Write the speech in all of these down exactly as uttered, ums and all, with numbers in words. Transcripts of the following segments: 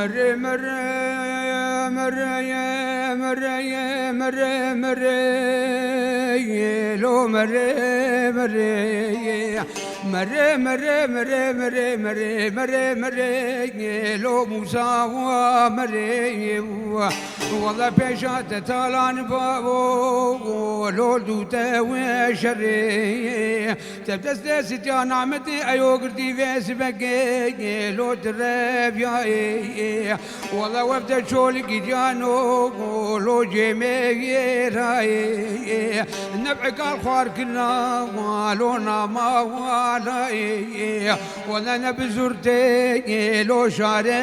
Mere, mere, mere, ye, mere, ye, mere, mere, ye, lo, mere, mere, ye. Mere, mere, mere, ye, lo, Musa wa, mere, ye, wa. Wala pêşa te talan ba, wo, wo, lo, du te we şerê. Te bi destê sitya nameti eyo girtî vê sibekê, lo direviyayê. Wala wefde çolikî cano, lo cêmê yê rayê. Neb'ikal xwar kirina, lo nama walayê. Wala ne bi zurtê, lo şarê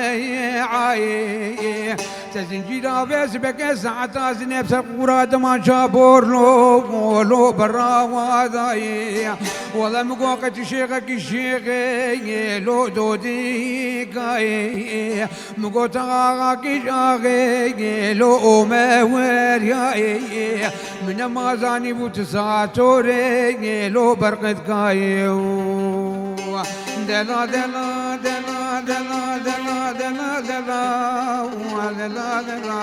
ayê. Te zincîra vê sibekê saeta zinê bi ser qûra dema çabor lo, lo berawa dayê. Wala mi go qet şêxekî şêxê, lo dodî gayê. Mi go te axakî şaxê, lo ome weriyayê. Min nema zanîbû tu satorê, lo berqet gayê. Dela, dela, dela, dela, dela, dela, dela, wa, dela, dela,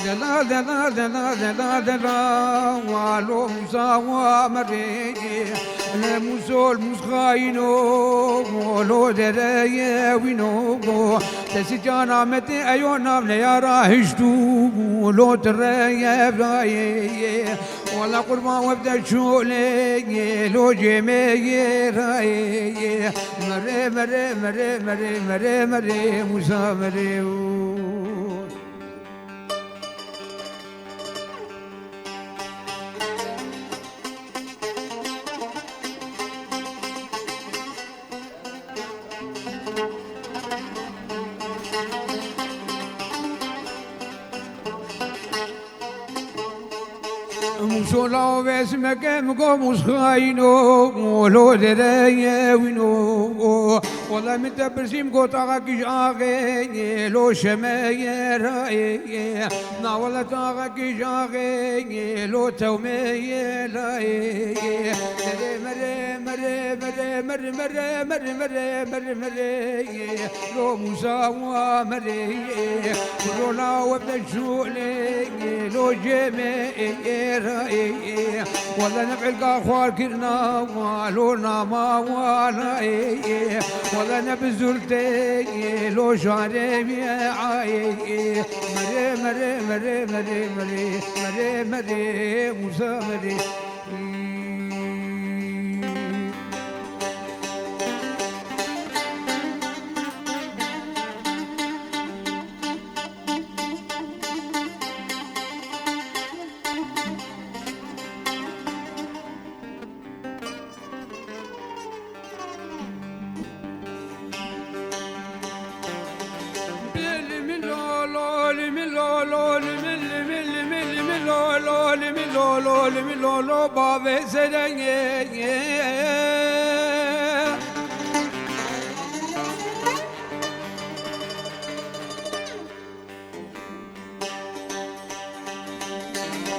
dela, dela, dela, dela, dela, wa, lo, Musa, wa, merê, le, Musol, Musxayino, lo, dereye, wino, go, te sicana mete, eyo, nav, neyara, hiştu, lo, tereye, raye, Wala qurban wefde şolê, lo cêmê yê rayê. Merê, merê, merê, merê, merê, merê, Musa merê. Musola o vesimeke mi go musxayino, lo dereye wino. Wala min te pirsîm go taxa kîj axê, lo şemeye raye. Na wala taxa kîj axê, lo tewmeye laye. Mere, mere, mere, mere, mere, mere, mere, mere, mere, mere, mere, lo Musa wa merê, lo la wefde şolê, lo cemê ra, wala ne belga xwar kirna, lo nama wala, wala ne bizurte, lo şare bi ay, mere, mere, mere, mere, mere, mere, mere, Musa mere.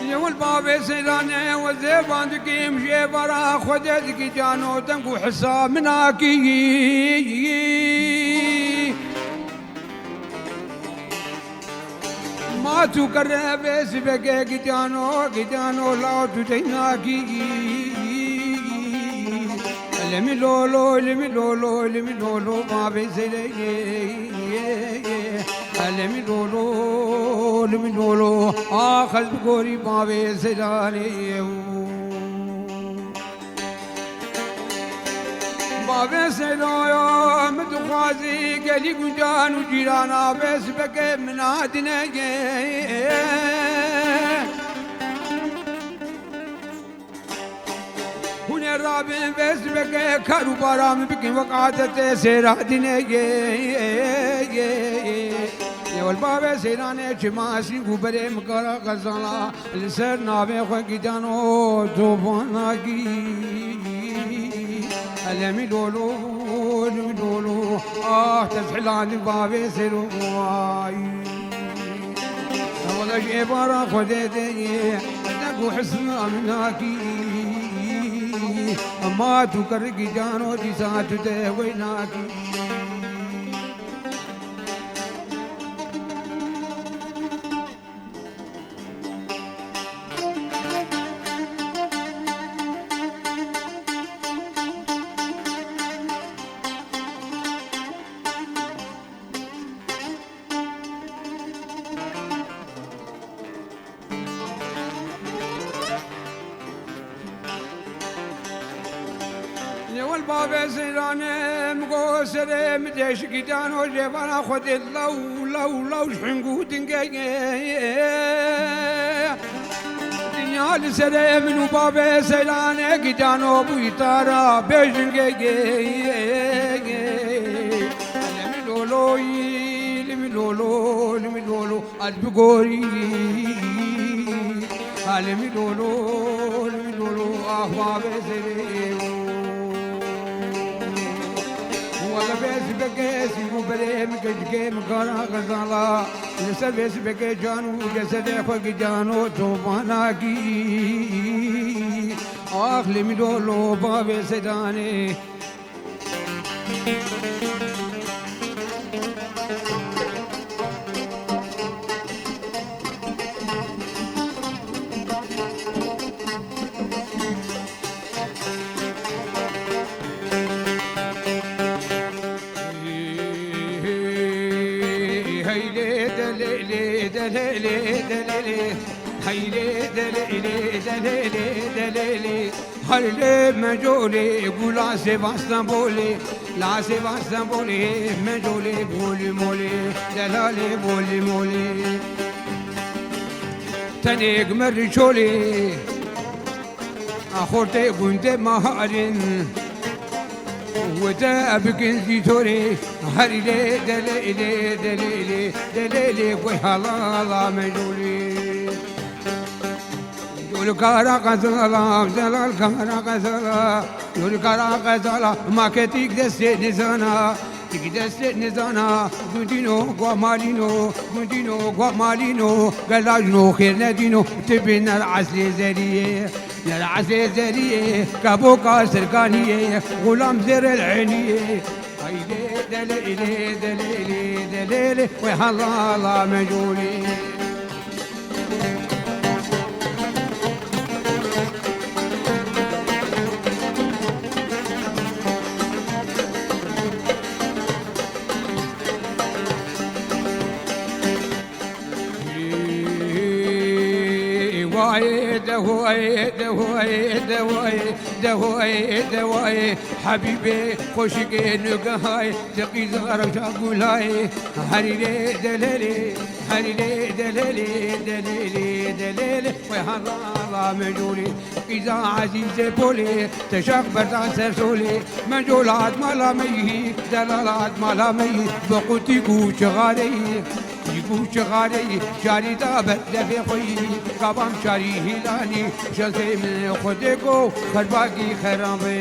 Yewil bavê Seyranê we zêvan dikim jê vara Xwedê dikî cano deng û hisa min akî. Ma tu kere vê sibekê gidano, gidano la tu teynakî. Lemî lolo, lemî lolo, lemî lolo, bavê Seyranê. Lemî lolo, lemî lolo, ax ez bi gorî bavê Seyranê. Bavê Seyranê, min dixwazî gelî guncan û cîrana vê sibekê min a dinege. Hûn ê rabin vê sibekê kar û bara min bikin wek adetê Seyranê. Yewel bavê Seyranê çima sîng û berê min kara xezala li ser navê xwe gidano tobanakî. Elemî lolo, lolo, ah, tezhilan bavê Seyranê. Wala ji êvara Xwedê de ye, ne ku hisna min nakî. Ema tu kerikî cano dîsa tu te wey nakî. Bavê Seyranê min got serê min deşikî dano, jêvana Xwedê law, law, law ji hingû dingê. Dinya li serê min û bavê Seyranê gîdano bûyî tara bêjingê. Limi loloyî, limi lolo, limi lolo. Ez bi gorî, ha limi lolo, limi lolo, ax bavê serê. Wele vê sibekê sî û berê min keçikê min kara xezala. Li ser vê sibekê can û cesedê xwe gicano tobanakî. Ax limi lolo, bavê Seyranê. Heylê delelê, delelê, delelê. Heylê delelê, delelê, delelê. Her lê mecolê, gula sêva Stenbolê, la sêva Stenbolê, mecolê, bolê molê, delalê, bolê molê. Tenê gmer çolê, a xortê gundê maharin, wete bikin zîtorê, her lê delê, lê, delê, lê, delê, lê, goy halala mecolê. Yol kara qezala, delal kara qezala, yol kara qezala, ma ke tik destê nizana, tik destê nizana, gundîno, guamalîno, gundîno, guamalîno, gelajno, xêr nedîno, tibî ner eslê zeriyê, ner eslê zeriyê, keboka sirkaniyê, xulam zêrel eniyê. Haydê delê, lê, delê, lê, delê, lê, we halala mecûlî. Wayê de hoyê, de hoyê, de hoyê, de hoyê, de hoyê, Hebîbê xweşikê nigehayê, ti qîza rewşa gulayê, herî lê delelê, herî lê delelê, delelê, delelê, we halala mecûlê, qîza ezîzê polê, teşaq berdan ser solê, mecolat mala me yî, delalat mala me yî, bi qutîk û çixareyî. Yî bû çixareyî, şarî da ber devê xwe yî, kabam şarî hîlanî, şezê min Xwedê go, xerbakî xerabê.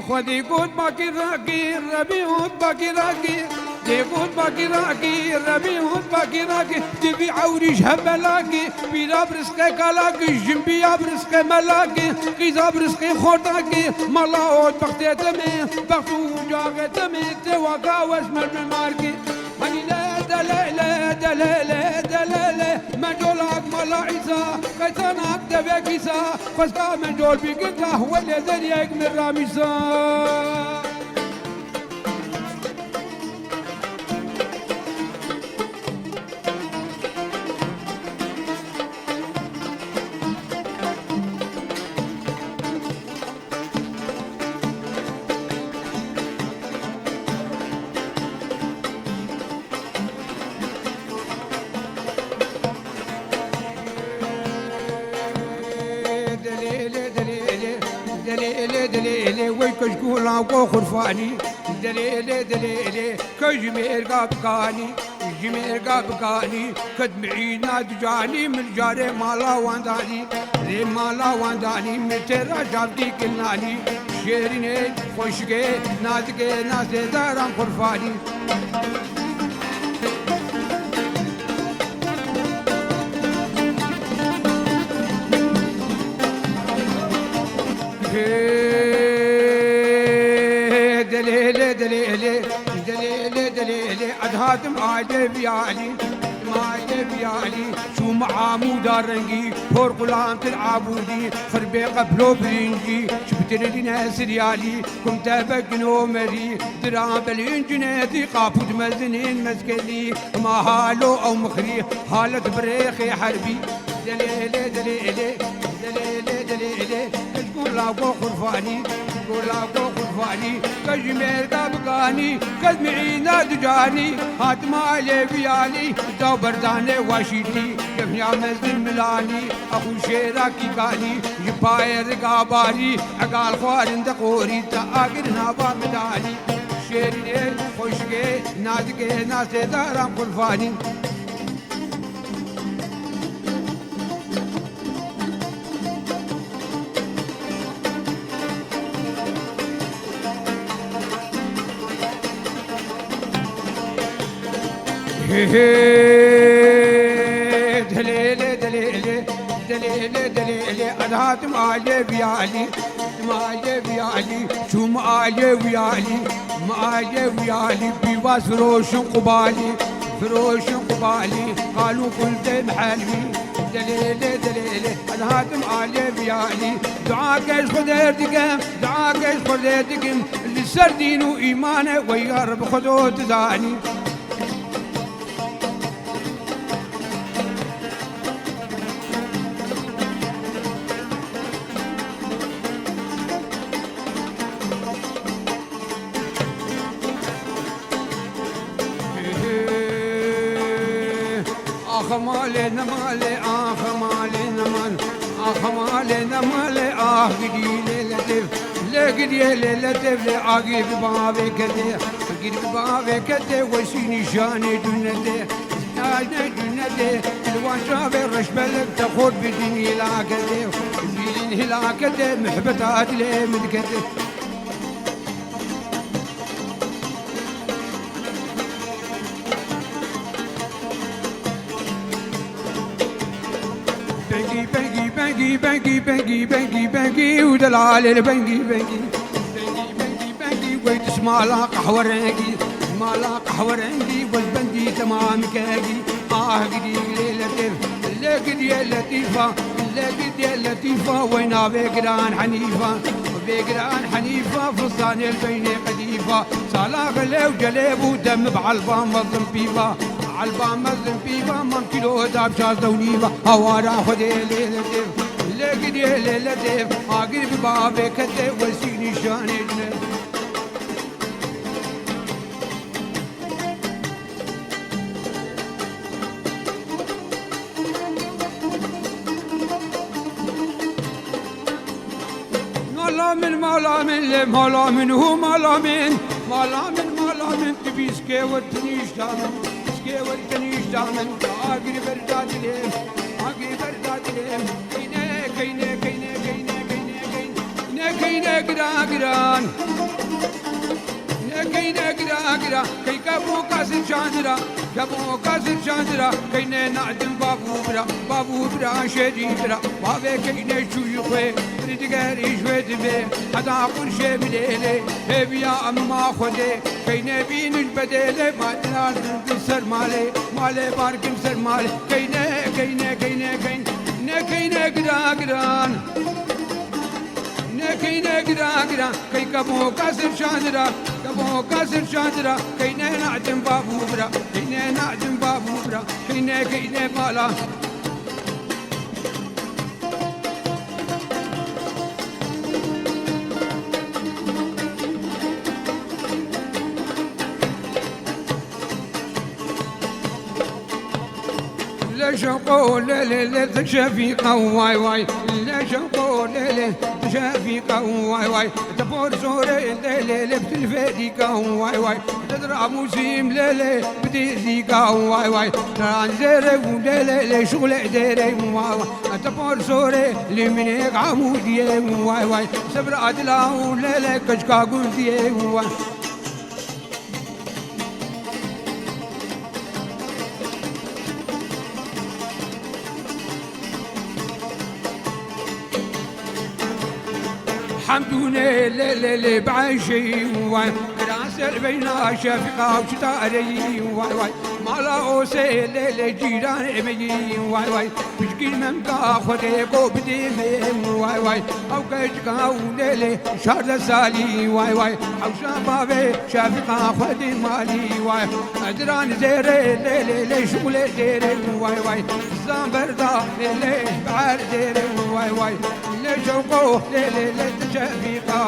Xwedî got bakî rakî, Rebî got bakî rakî, dê got bakî rakî, Rebî got bakî rakî, divî ewrî ji hev belakî, pîra bi rizqê kalakî, jinbiya bi rizqê melakî, qîza bi rizqê xortakî, mala ot bextê temê, bext û ucaxê temê, tê waka wes mermê markî. Hemî lê delê lê, delê lê, delê lê. Me colak mala Îsa, qeytanak devek Îsa. Xwesta me col bî gil kahwe lê deriyek min ramîsa. Delêlê, delêlê, delêlê, delêlê, wey keşkûla ko xurfanî. Delêlê, delêlê, kej mêrga bikanî. Ji mêrga bikanî, ket miîna dicanî, min carê mala wan danî, rê mala wan danî, min têra çavdî kilnanî, şêrînê, xweşikê, nazikê, nasê daran qurfanî. Hê, delêlê, delêlê, delêlê, delêlê, ez hatim adê viyalî. Malê biyalî, şûm amûda rengî, por qulantir abûdî, xirbê qeplo birinci, şibtirîne siryalî, kum tebek nomerî, dira belin cunedî, qapût mezinên mezkelî, ma halo ew mixrî, halet birêxê herbî, delêlê, delêlê, delêlê, delêlê. Kej gola go qurbanî, gola go qurbanî, kej mêrga biganî, kej miîna dicanî, hat malê biyalî, daw berdane waşîtî, kevniya mezdin milanî, axû şêra kîkanî, ji payê riga barî, egal xwarin de qorî, te agir nava midanî. Şêrînê, xweşikê, nazikê, nasê daran qurbanî. Hê hê, delêlê, delêlê, delêlê, delêlê, ez hatim alê biyalî, hatim alê biyalî, çûm alê biyalî, malê biyalî, bîva firoşin qubalî, firoşin qubalî, qalû qultê mihelmî, delêlê, delêlê, ez hatim alê biyalî, dua keş Xwedê dikim, dua keş Xwedê dikim, li ser dîn û îmane wey ya Reb Xwedo dizanî. Ax malê ne malê, ax malê ne mal, ax malê ne malê, ah gidî lê letêv, lê gidî lê letêv, lê agir bi bavê kedê, agir bi bavê kedê, wesî nîşanê cunetê. Nayne cunetê, li wan çavê reşbelek te xort bidin hîlaketê, bînin hîlaketê, mihbeta dilê min dikete. Bengî, bengî, bengî, bengî, bengî, bengî, bengî û delalê li bengî, bengî. Bengî, bengî, bengî, wey tu ji mala qehwerengî, mala qehwerengî, wey bendî temam kegî. Ah gidî lê letîf, lê gidiye letîfa, lê gidiye letîfa, wey navê giran Henîfa, vê giran Henîfa, fistanê li beynê qedîfa, sala xelê û celê bû, dem bi elba mezin pîva, elba mezin pîva, mam kîlo da bi şazdeh û nîva, hawara Xwedê lê letîf, lê gidiye lê letîf, agir bi bavê kete, wesî nîşanê dine. Mala min, mala min, lê mala min û mala min, mala min, mala min, tu bîskê we tinîşta min, bîskê we tinîşta min, agir berda dilê, agir berda dilê, keyne, keyne, keyne, keyne, keyne, keyne, keyne, keyne, giran, giran. Ne keyne gira gira, key kebo kasir çandira, kebo kasir çandira, keyne nadim babu bira, babu bira şedi bira, bavê keyne çûyî xwe, biri digerî ji wê dibe, heta qurşê milêlê, hêviya emma Xwedê, keyne bînin bedêlê, ma dinar din ser malê, malê barkin ser malê, keyne, keyne, keyne, keyne, ne keyne gira giran. Ne keyne gira gira, key kebo kasir çandira, kebo kasir çandira, keyne nadim babu bira, keyne nadim babu bira, keyne, keyne bala. Leşo lê lê lê, tu şefîqa way way. Leşo lê lê, tu şefîqa way way. Te por zorê lê lê lê, tu fedîka way way. Te dramûsîm lê lê, tu dîzîka way way. Te zêrê û lê lê lê, şûlê dêrê way way. Te por zorê lê minê gamûdiyê way way. Sebra dila û lê lê, keçka gundiyê way. Dûnê lê lê lê beşî way, kira ser beyna Şefîqa û Çitareyî way way. Mala Osê lê lê cîranê me yî way way. Pişkî memka Xwedê ko bidê me way way. Ew keçika û lê lê şardeh salî way way. Hewşa bavê Şefîqa Xwedê malî way. Ediran zêrê lê lê lê şûlê zêrê way way. Zan berda lê lê ber zêrê way way. Lê şewqo lê lê lê diçe vîqa.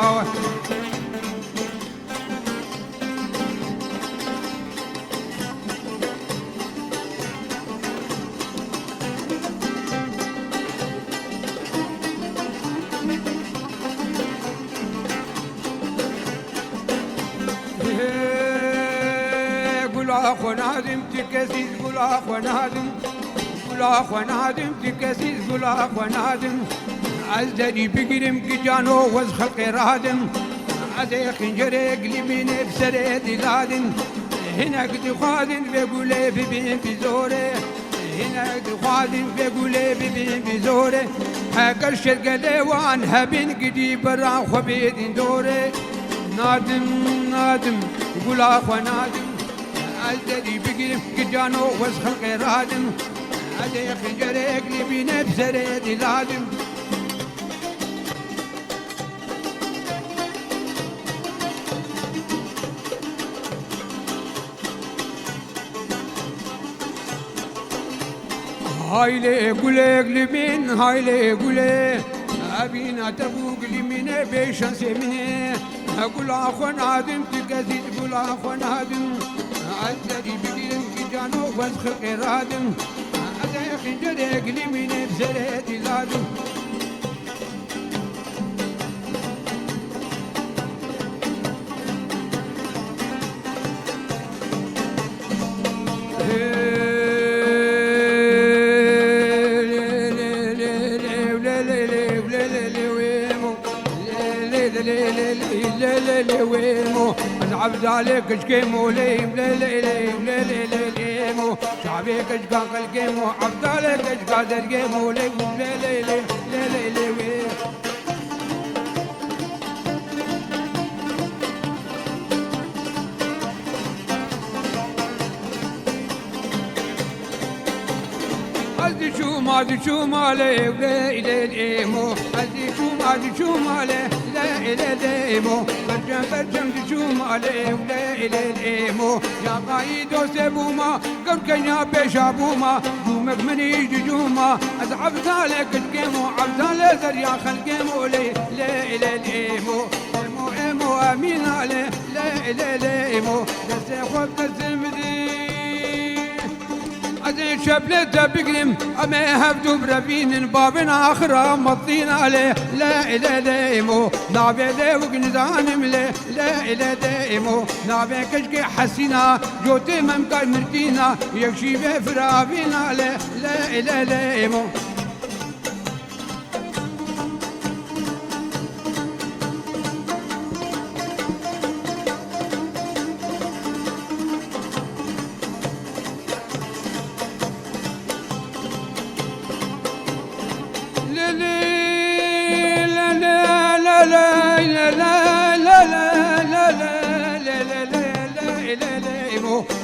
Gula xwe nadim, ti kesî gula xwe nadim. Gula xwe nadim, ti kesî gula xwe nadim. Ez derî bigirim gicano wez xelqê radim. Ez ê xincerê gilîmînê bi serê diladim. Hinek dixwazin vê gulê bibin bi zorê. Hinek dixwazin vê gulê bibin bi zorê. Heger şergelê wan hebin gidî bera xwe bêdin dorê. Nadim, nadim, gula xwe nadim. Ez derî bigirim, gicano wez xelqê radim. Ez ê xincerek li bîne bi serê diladim. Haylê gulek li min, haylê gulê. Evîna te bû gilî min e, bê şansê min e. Gula xwe nadim, tu kezî gula xwe nadim. Ez derî bigirim, gicano wez xelqê radim. Ez ê xincerê gilî min e, bi serê diladim. Ez Evdalê keçkê molê, lê lê lê, lê lê lê lê mo. Şabê keçka xelkê mo, Evdalê keçka dergê molê, lê lê lê, lê lê lê wê. Ez diçûm, ez diçûm alê, lê lê lê mo. Ez diçûm, ez diçûm alê, lê lê lê mo. Bercem, bercem diçûm alê, lê lê lê mo. Ya qayî dostê bûma, Gevkenya pêşa bûma, dûmek min îş dicûma. Ez Evdalê keçkê mo, Evdalê zerya xelkê mo lê, lê lê lê mo. Emo, emo, emîna lê, lê lê lê mo. Destê xwe bi destê min dî. Ez ê şeplê te bigrim, em ê hevdû birevînin, bavên axira metîna lê, lê lê lê mo. Navê lê wek nizanim lê, Lê lê dê êmo, navê keçkê Hesîna, cotê Memkay Mirtîna, yek şîvê firavîna lê, lê lê lê êmo.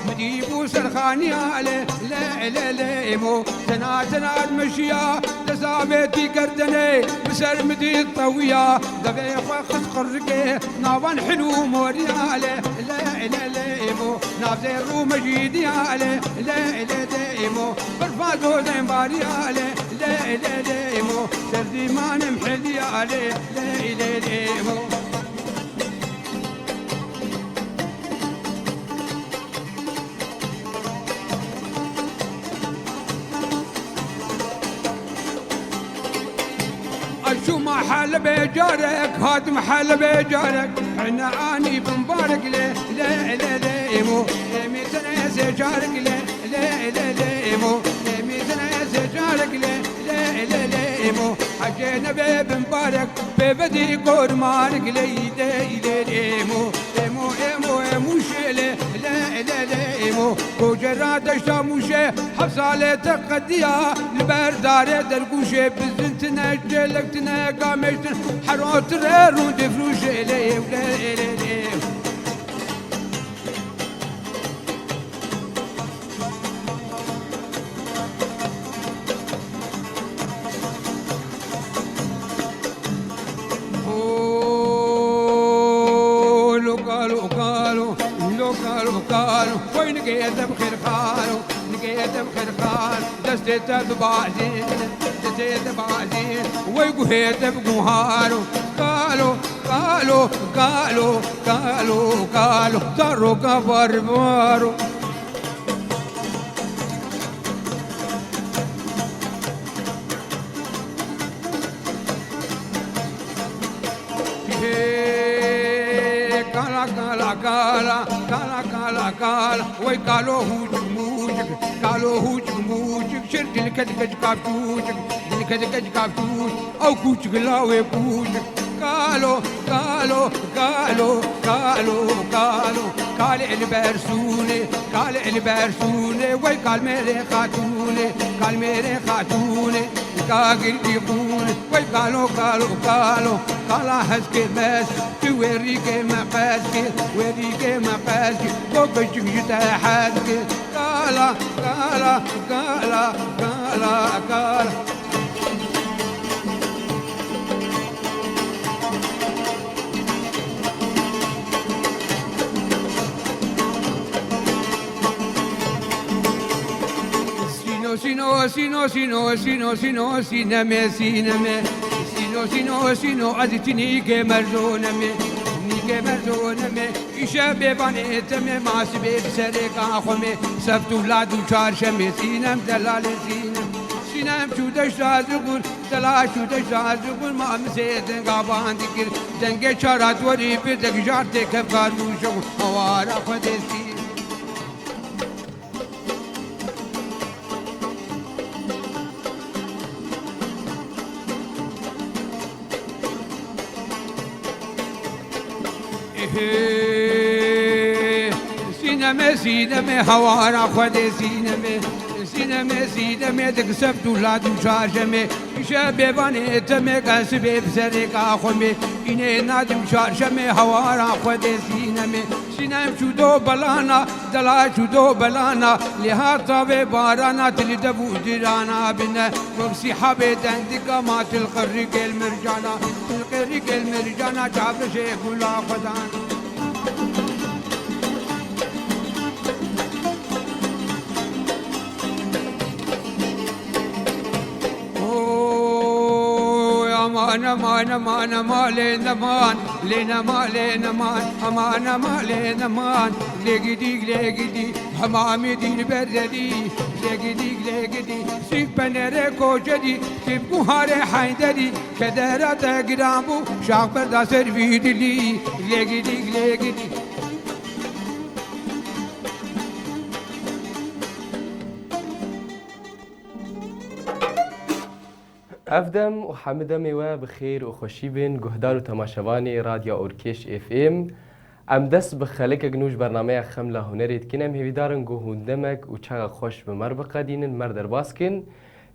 Midî bû serxaniya lê, lê lê lê êmo. Tena tena meşiya, dezavêtî gerdinê, bi ser midî tewiya. Devê xwe xist qirrikê, navan hilû moriya lê, lê lê lê êmo. Navzê rû mecîdiya lê, lê lê lê êmo. Birfa dozên bariya lê, lê lê lê êmo. Serdîmanim heliya lê, lê lê lê êmo. Aşuma Helebê carek, hatim Helebê carek. Hine anî bimbarek lê, lê lê lê êmo. Êmî tenê zê carek lê, lê lê lê êmo. Êmî tenê zê carek lê, lê lê lê êmo. Hecê nebe bimbarek. Pêvedî gormarek lê, lê lê êmo, êmo, êmo, êmo şêlê, lê lê lê êmo. Kocera deşta Mûşê heft salê te qediya, li ber darê dergûşê bizin tine, çêlek tine, gamêş tine, hero tire rûn difrûşê lê ew lê lê lê. Lo kalo kalo, lo kalo kalo, wey nigê te bi xêr xalo, nigê te bi xêr xalo, destê te bi bazîn, destê te bazîn, wey guhê te bi guharo, kalo, kalo, kalo, kalo, kalo, ta roka barbaro. Hey, kala, kala, kala, kala, kala, kala, wey kalo hûcik mûcik, kalo hûcik mûcik, şir dilke dike kavçûcik, dilke dike kavçûcik, ew kûçik lawê kûçik, kalo, kalo, kalo, kalo, kalo, kalê li ber sûnê, kalê li ber sûnê, wey kalmêrê xatûnê, kalmêrê xatûnê. Ka girtî qûn, wey kalo, kalo, kalo, kala hezkê mez, tu wê rîkê me qez kir, wê rîkê me qez kir, to biçik ji te hez kir. Kala, kala, kala, kala, kala. Sîno, sîno, sîno, sîno, sîno, sîno, sîneme, sîneme. Sîno, sîno, sîno, ez çi nîkê merzo neme. Nîkê merzo neme. Îşe bêvanê teme, ma sibê bi serê ka xwe me. Seft û lad û çarşemê, sînem delalê sînem. Sînem çû deşta ziqûr, delal çû deşta ziqûr, ma misê denga ban dikir. Dengê çara dwarî bi dek jar tê kevkar û şew hawara xwe dê sînem. Ehe, sîneme, sîneme, hawara Xwedê sîneme. Sîneme, sîneme, dik seft û lad û çarşeme. Îşe bêvanê teme, kesibê bi serê ka xwe me. Înê nadim çarşeme, hawara Xwedê sîneme. Sînem çû do belana, dela çû do belana, lê hata vê barana, dilî dev û dirana bine. Wek sîhabê dendika ma, til qirrî gel mircana, til qirrî gel mircana, çavreşê gula xwedan. Oy, aman, aman, aman, aman, lê neman, lê neman, lê neman, aman, aman, lê neman, lê gidî, lê gidî, hemamê dîn berdedî, lê gidî, lê gidî, sîk penere koçedî, tip guharê heyderî, kedera te giran bû, şax berda ser vî dilî, lê gidî, lê gidî. Ev dem û hemû demê we bi xêr û xweşî bin, guhdar û temaşevanê Radya Orkêş F M. Em dest bi xelekek nû ji bernameya Xemla Hunerê dikin. Em hêvîdar in ku hûn demek û çaxa xweş bi me re biqedînin, me re derbas kin.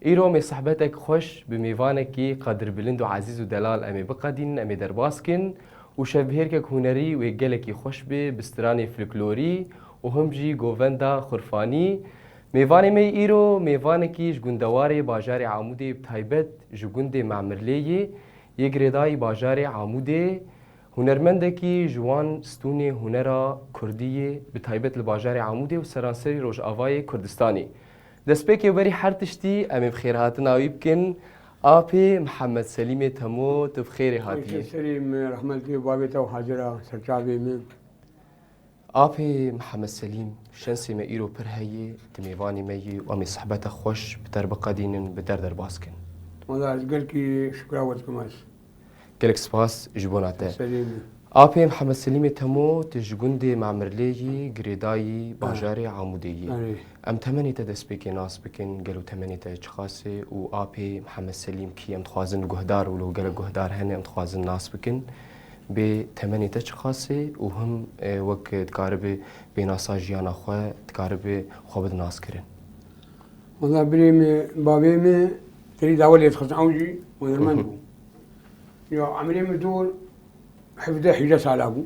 Îro em ê sehbetek xweş bi mêvanekî qadirbilind û ezîz û delal em ê biqedînin, em ê derbas kin û şevbihêrkek hunerî wê gelekî xweş bê, bi stranê folklorî û him jî govenda xurfanî. Mêvanê me yê îro, mêvanekî ji gundewarê bajarê Amûdê, bi taybet ji gundê Memirlêyê yê girêdayî bajarê Amûdê, hunermendekî ji wan stûnê hunera kurdî yê, bi taybet li bajarê Amûdê û seranserî Rojavayê Kurdistanê. Destpêkê û berî her tiştî, em ê bi xêrhatina wî bikin. Apê Mihemed Selîmê Temo, tu bi xêrê hatiyî. Serê min, rehmetê bavê te û hacira serçavê min. Apê Mihemed Selîm, şensê me îro pir heye, tu mêvanê me yî û em ê sehbeta xweş bi te re biqedînin, bi te re derbas kin. Wela ez gelkî şikra we dikim ez. Gelek spas ji bona te. Serê min. Apê Mihemed Selîmê Temo, tu ji gundê Memirlê yî, girêdayî bajarê Amûdê yî. Erê. Em temenê te destpêkê nas bikin, gelo temenê te çiqas e û apê Mihemed Selîm kî? Em dixwazin guhdar û lo gelek guhdar hene, em dixwazin nas bikin. Bê temenê te çiqas e û him, e, wek dikaribe bênasa jiyana xwe, dikaribe xwe bide naskirin? Wala birê min, bavê min terî dawa lê dixistin, ew jî hunermend bû. Ya emrê min dor hevdeh hîjdeh sala bû.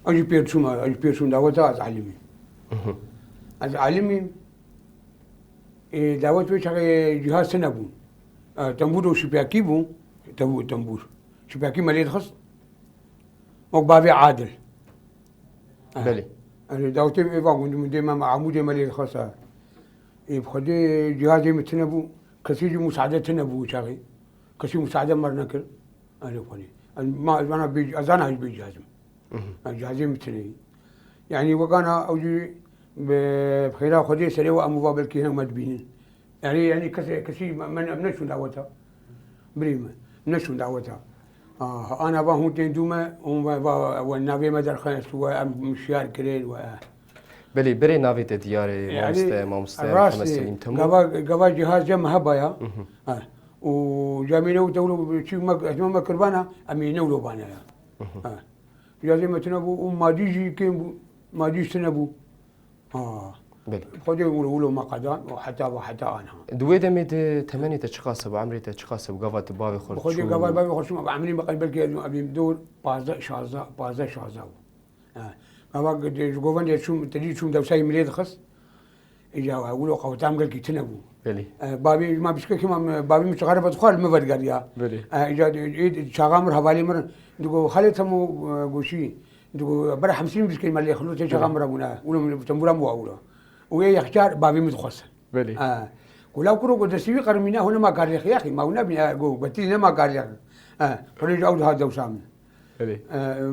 Ew jî pêr çûma, ew jî pêr çûn daweta ez alimî. Ez alimî, ê, dawet wê çaxê cihaz tune bû. E, tembûr û şipiyakî bû. Tembû-, tembûr. Şipiyakî me lê dixist. Wek bavê Adil. Belê. Erê, dawetê êva gund, gundê me, me Amûdê me lê dixwesta. Ê, bi Xwedê cihazê min tune bû. Kesî jî musade tune bû çaxê. Kesî musade me nekir. Erê Xwedê. Ez ma, ez vana bê, ez zana ez bê cihazim. Mhm. Ez cihazê min tune. Yani wekana ew jî bi, bi xêra Xwedê serê we em va belkî hinek me dibînin. Erê, yani kesê, kesî me, me, em neçûn daweta. Birî me, neçûn daweta. Ah, ana va hûn tên dû me, hûn ve va, we navê me derxist, we em şiyar kirin, we. Belê, berê navê te diyar e, yani, mamoste, mamoste rast Mihemed e, Selîm Temû. Gava, gava cihaz cem hebaya. Mhm. Ha. Û camî ne û tewlo çi me, me, me kirbana, em ê newlo bana ya. Mhm. Ha. Cihazê me tune bû, û madî jî kêm bû, madî jî tune bû. Ah. Belê. Xwedê wilo, wilo me qedan û heta ve heta anha. Di wê demê de temenê te çiqas e, bi emrê te çiqas e, bi gava tu bavê xwe çû? Bi Xwedê gava bavê xwe çûm, bi emrê me qey belkî ez evîm dor pazdeh, şazdeh, pazdeh, şazdeh bû. Ha. Gava ji govendê çûm, tedî çûm dewsayê milê dixist. Îca wilo qewtam gelkî tune bû. Belê. E, bavê ma bişkekî ma, bavê min çixare vedixwar li min vedigeriya. Belê. E, îca, e, çaxa mir hevalê mir digo, Xalê Temû, e, goşî. Digo, bera hemsîn bişkê me lê xilo tê çaxa mir bûne. Wilo min tembûra min wa wilo. Û ê yexkar bavê min dixwest. Belê. E, ku law kuro ku destî wî qermîne hûn nema karlêx yaxî. Ma hûn nebîne, e, go, betî nema karlêx. E, xilo ji ew diha dewsa min. Belê. E,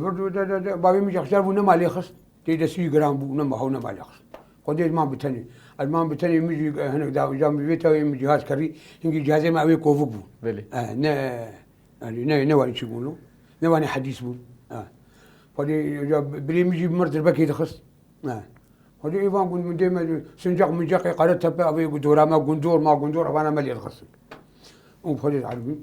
vir de, de, de, bavê min yexkar bû nema lê xist. Tê destî giran bû, nema, hew nema lê xist. Xwedê ez mam bi tenê. Ez mam bi tenê, min jî, eh, hinek da, ja min vê tawê min cihaz kerî, hingî cihazê me ew ê kovik bû. Belê. Eh, ne, yani ne, ne wanî çi bûn o? Ne wanî hedîs bûn. Eh. Xwedê, ja birê min jî bi mir dirbekê dixist. Eh. Xwedê êvan gund min dê me, sincaq mincaqê qere tepe, ev ê dora me gundor, ma gundor, evana me lê dixistin. Û xwedê ez erbî.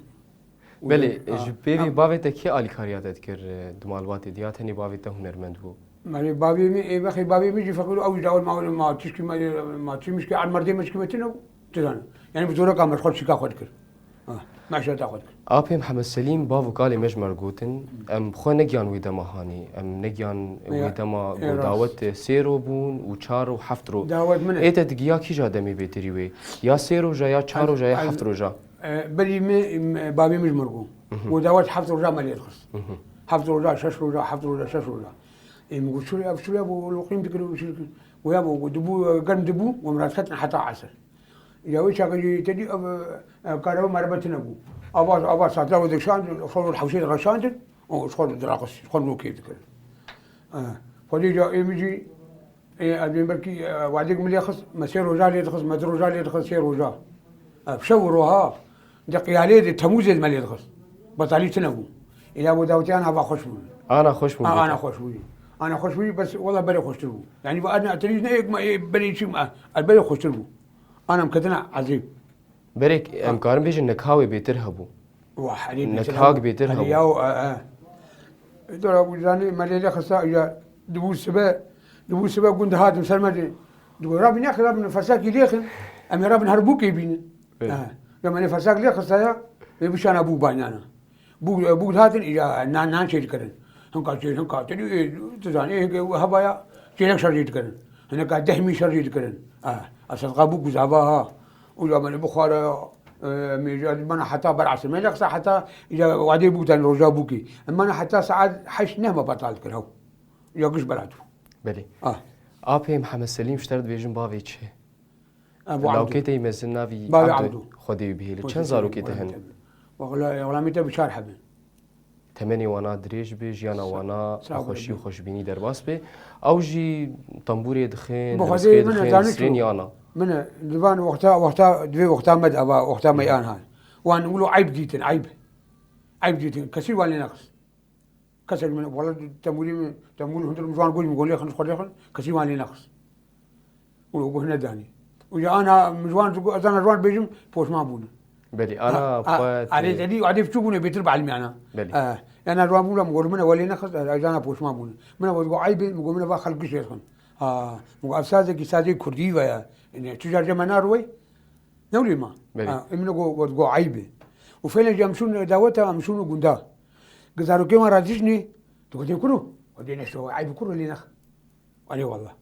Belê, ha, ji pêvî bavê te kê alîkariya te dikir, e, di malbatê de ya tenê bavê te hunermend bû? Belê, bavê min, ê, bexê bavê min jî feqîr û ew jî dawet ma, ma tişkî me, ma çi mişkî erd merdê me çikî me tune bû, tu zanî. Yani bi zoreka me ji xwe çîka xwe dikir. Ha, meşreta xwe dikir. Apê Mihemed Selîm, bav û kalê me ji me re gotin, em bi xwe negiyan wê dema hanê, em negiyan wê dema ku dawet sêro bûn û çar û heft ro. Dawet min e. Ê te digiya kîja demê bêtirî wê? Ya sê roja, ya çar roja, ya heft roja? E, berî min, e, bavê min ji mir bû. Mhm. Û dawet heft roja me lê dixist. Mhm. Heft roja, şeş roja, heft roja, şeş roja. Ê, min got, "Şurê, ev şurê bû, loqîm dikir û şirkir." Û ya bû, dibû, e, germ dibû, û min re diketin heta esir. Ya wê çaxê jî te dî, ev, e, karebe merebe tune bû. Ava, ava satra wê dikişandin, xwe li hewşê direşandin, û ji xwe diraqist, ji xwe nokê dikir. E, xwedê ca ê min jî, Ê, ez bên belkî, e, wadêk min lê xist, me sê roja lê dixist, me du roja lê dixist, sê roja. E, bi şev û roha, di qiyalê de, temûzê de me lê dixist. Betalî tune bû. Ê, ya bo dawetiyan hava xweş bû. Ana xweş bû. Ha, ana xweş bû. Ana xweş bû, bes wela berê xweştir bû. Yani, bu ana telîz ne ek ma, ê, berê çi ma, ez berê xweştir bû. Ana em ketina ezîb. Berê, em karin bêjin, nekha wê bêtir hebû. Wah, herî bêtir hebû. Nekha bêtir hebû. Herî yaw, e, e. Dora ku zanî, me lê lê xista, ya, dibû sibe, dibû sibe gund hatim ser me de. Digo, "Rabî nexin, rabî fersakî lê xin, em ê rabin her bûkê bînin." Evet. E, ya me lê fersak lê xista ya, lê bişana bûk baynana. Bûk, e, bûk hatin, ya, nan, nan çê dikirin. Hinka çê, hinka tedî, e, tu zanî, e, hebaya çêlek şerjî dikirin. Hineka deh mî şerjî dikirin. E, e, sedqa bûk û zava ha. Û ya me lê bixwara, e, mêja, mana heta ber esir. Me lê xista heta, ya, wadê bûk dan roja bûkê. Mana heta saet heşt neh me betal dikir, hew. Ya giş belat bû. Belê. Ah. Apê Mihemed Selîm, ji te re dibêjin bavê çi? Ebu Abdû. Lawkê te yî mezin navî Abdû. Bavê Abdû. Xwedê wî bihêle. Çend zarokê te hene? Wexla-, wexlamê te bi çar hebin. Temenê wana dirêj be, jiyana wana bi xweşî û xweşbînî derbas be. Ew jî tembûrê dixin, hirizkê dixin, sirênî ana. Min e, di van wexta, wexta, di vê wexta me de, eva wexta me yan han. Wan wilo eyb dîtin, eyb. Eyb dîtin. Kesî wan lê nexist. Kesek min, wala temûrî min, temûrî hundir min ji wan got, min got lê xin, ji xwe lê xin, kesî wan lê nexist. Û got nedanî. Û ya ana min ji wan, ez ana ji wan bêjim, poşman bûne. Belê, ana xwe. Erê, tedî, wadê biçûk bûne, bêtir bi elmî ana. Belê. E, Ena ji wan bûna, min got, min e welê nexist, ez jana poşman bûne. Min e got, got eyb e, min got, min e va xelk giş lê dixin. Ha, min got, ev sazekî sazê kurdî ve ya. Yanî tu car cem me naroyê? Ne wî ma? Belê. Ha, min e got, got, got eyb e. Û fêlê jî em şûn daweta, em şûn gunda. Gi zarokê wan re dijnê, tu gotê kuro? Gotê neşo, eyb kuro lê nex. Erê wallah.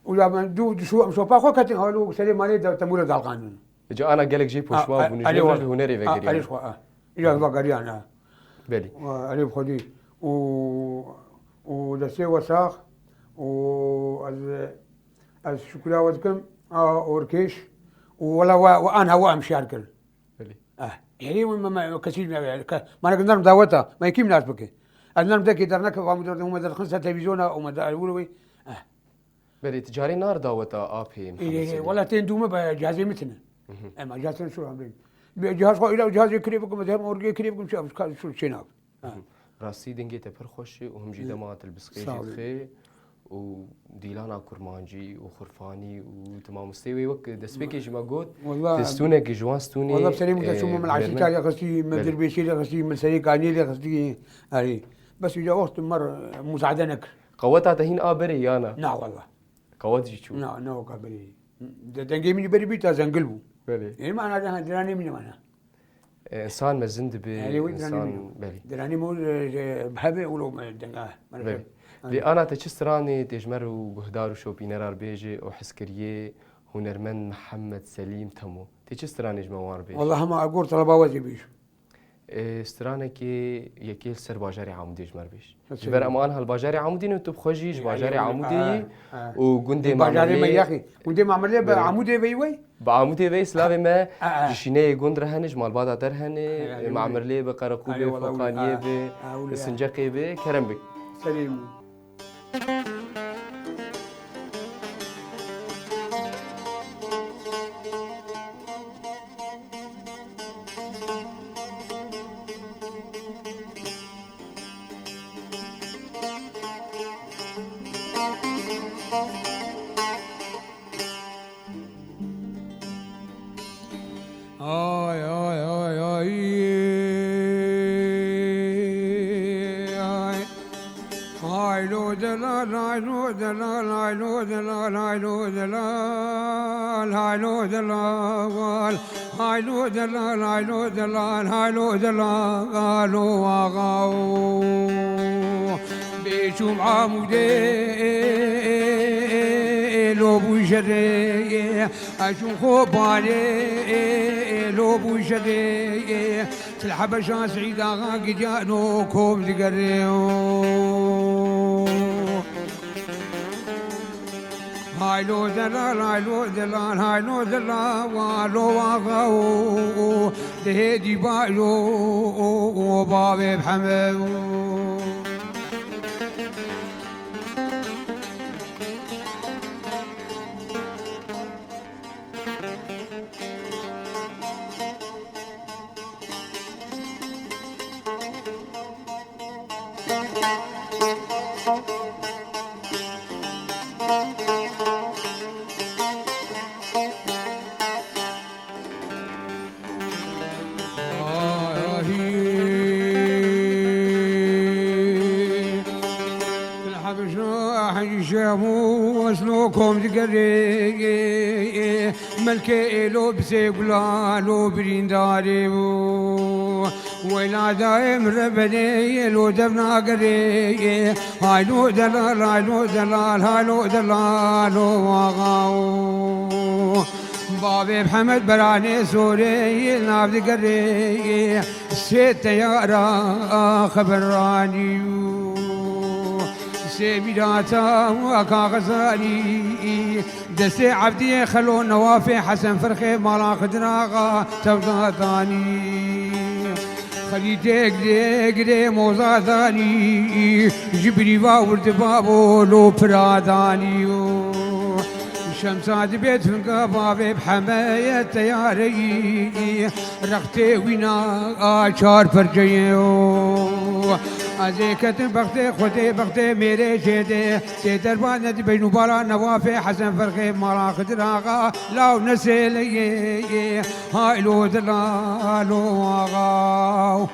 Û ya me du, du şû, em şopa xwe ketin, halo serê malê de temûre dalqandin. Ca ana gelek jê poşman bûn, ji alê hunerê vegeriyan. Alê xwe, a. Îca vegeriyan, a. Belê. Wa, erê bi xwedî. Û, û destê we sax. Û ez, ez şukriya we dikim, a, orkêş. Û wela we, we an hewa em şiyar kir. Belê. Eh, herî me, me, me, kesî me, ke, me ne nerm daweta, me kîm nas bike. Ez nerm dekê derneke, va me derdin, me derxin ser televîzyona, û me de, wilo wê. Eh. Belê, tu carê nar daweta apê Ê, Mihemed Selîm. Wela tên dûme be cihazê min tine. Mhm. Ema cihazê min şûr hamrên. Bi cihaz xwe îla cihazê kirê bikim, ez hem orgê kirê bikim, çi, ka, şûr çê nav. Ha. Mhm. Rastî dengê te pir xweş e û him jî Hı. dema tu li biskê Sağ jî olun. dixe û dîlana kurmancî û xurfanî û tu mamostê wê wek destpêkê jî me got, Wallah, tu stûnekî ji wan stûnê, Wallah, serê min de e, çûm min eşî Berlin. Çarê xistî, min Belê. Dirbêşê lê xistî, min serê kaniyê lê xistî. Erê. Bes îca wext min, e, musade nekir. Qeweta te hîn a berê ya na? Na wallah. Qewet jî çû? Na, ne weka berê. De-, dengê min jî berê bî ta zengil bû. Belê. Ê, mana de, ha, diranê min mana. E, însan mezin dibe, Erê, wî diranê însan, min. Belê. Diranê min, e, e, hebe û lo me denga, me Belê. Lê ana te çi stranê tê ji me re û guhdar û şopînera re bêje û hizkiriyê hunermend Mihemed Selîm Temo? Tê çi stranê ji me wan re bêje? Wallah hema agor taleba we zê bêj. E, stranekê yekê li ser bajarê Amûdê ji me re bêj. Nasıl? Ji ber em an hal bajarê Amûdê ne, tu bi xwe jî ji E, bajarê aynen, Amûdê yî e, e. û gundê Bajarê me Mamirlê yaxî. Gundê Mamirlê bi Belê. Amûdê veyî wey? Bi Amûdê veyî, silavê me E, e. ji şîneyê gund re hene, ji malbata te re hene, E, e, Mamirlê bi, Qereqûbê, Ay, wallah, Foqaniyê e, bi, e, wile. Sinceqê bi, kerem bik. Serê min. Ay, ay, ay, ay, ay. Haylo delal, haylo delal, haylo delal, haylo delal, haylo delal. Haylo delal, haylo delal, haylo delal, o axa o. Bêçûm Amûdê, lo bû jere, eçûm Xobalê, lo bû jere. Til Hebeşa Seîd Axa gidiyano kom digere. Haylo delal, haylo delal, haylo delal, walo waxa o, dehê dîba yo, o, o, bavê Mihemed. Ahî. Fil Hebşa hecî Şemûs lo kom digerê, melkê êlo bi sê gula lo birîndarê bû. Weyla dayê min re benê lo dev nagerê. Haylo delal, haylo delal, haylo delal, o axa o. Bavê Mihemed beranê sorê nav digerê, sê teyara xeberanî û sê mîrata kaxizanî, destê Evdiyê Xelo Newafê Hesen Ferxê mala Xidir Axa tewda danî. Xelîtê girê girê moza danî, ji birîva wirdi babo lo pira danî. Şemsa dibê finga bavê bi hemeye teyareyî, rextê wîna a çar perceyê o. Ez ê ketim bextê Xwedê, bextê mêrê jêdê, tê derba nedibên û bala Newafê Hesen Ferxê mala Xidir Axa law nesêleyê. Haylo delalo axa.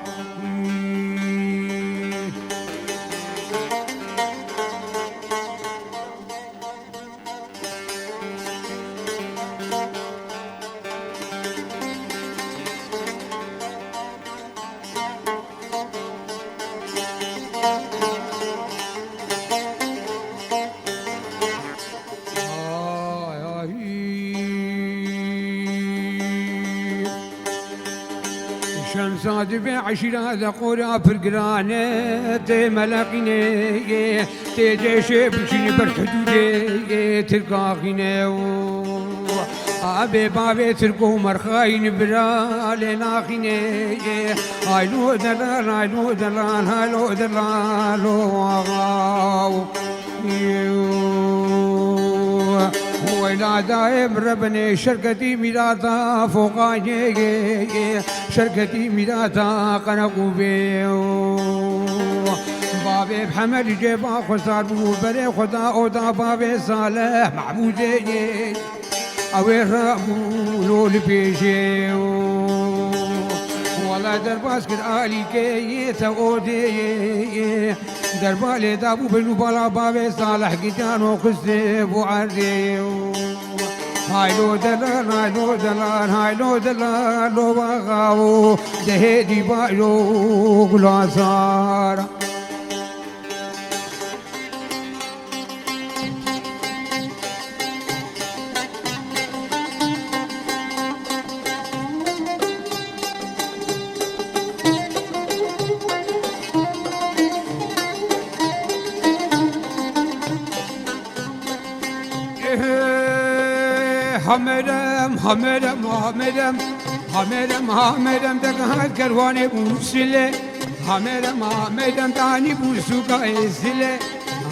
Sadibê eşîra de qora pir giran e, tê meleqînê, tê cêşê bişînî ber hidûdê, tê kaxîne û abê bavê tirk û merxayîn bira lê naxîne. Haylo delal, haylo delal, haylo delal, o axa. Weyla dayê min rebinê şerketî mîrata foqayê, şerketî mîrata qereqûbê. Bavê Mihemed cêba xwe sar bû, berê xwe da oda bavê Saleh Mehmûdê. Ew ê rabû lo li pêşê. Wala derbas kir alîkê yê te odê. Derbalê dabû bin û bala bavê Salih Gîtano xistê bo erdê. Haylo delal, haylo delal, haylo delal, lo vaxawo, dehê dîbayo gulasar. Hamerem, hamerem, hamerem, hamerem, hamerem, deghat kerwanê bûsile. Hamerem, hamerem, danî bû sûka êsile.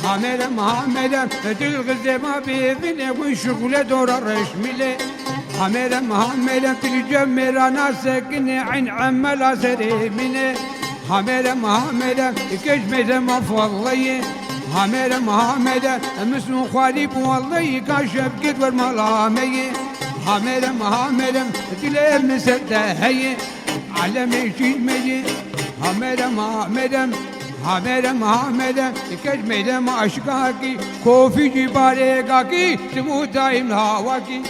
Hamerem, hamerem, dil xizê ma bêvine, wî şixule dora reşmile. Hamerem, hamerem, til cem mêra nasekine, eyn emela serê mine. Hamerem, hamerem, keş mêze ma falleye. Hamerem, hamerem, misnû xwarî bu walleyî, ka şevket wer mala meye. Hamerem, hamerem, dilê min ser te heye. Alemê çî meye. Hamerem, hamerem, hamerem, hamerem, keş mêze ma aşikakî, kofî jî barêkakî, ti bû dayim hawakî.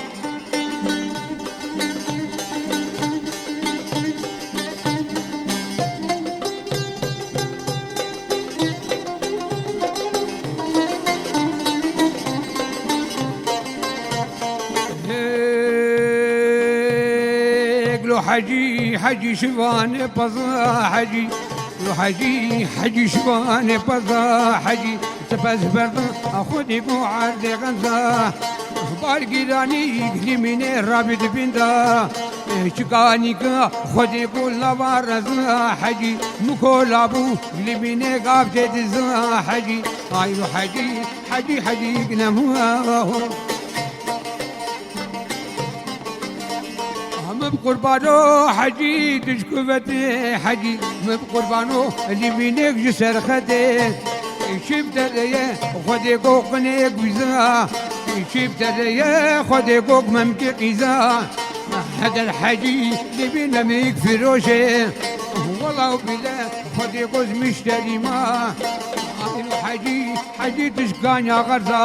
Hêk lo hecî, hecî şivanê peza hecî. Hecî, hecî şivanê peza hecî, sipes berda xwedî bo erdê xemza. Bar gîranî limînê rabî dibîn da. Çikanîka xwedî bo lava reza hecî, mikola bû limînê gav tê diza hecî. Ay ro hecî, hecî, hecî ginem. Min bi qurbano hecî, tu ji ku vetê hecî, min bi qurbano limînek ji ser xetê. Şîv dereye xwedê go qinê guza, şîv dereye xwedê go memkê qîza. Heger hecî dibî nemîk firoşê, wela û bile xwedê go ji mişterî ma. Ayno hecî, hecî tu ji kanya xerza.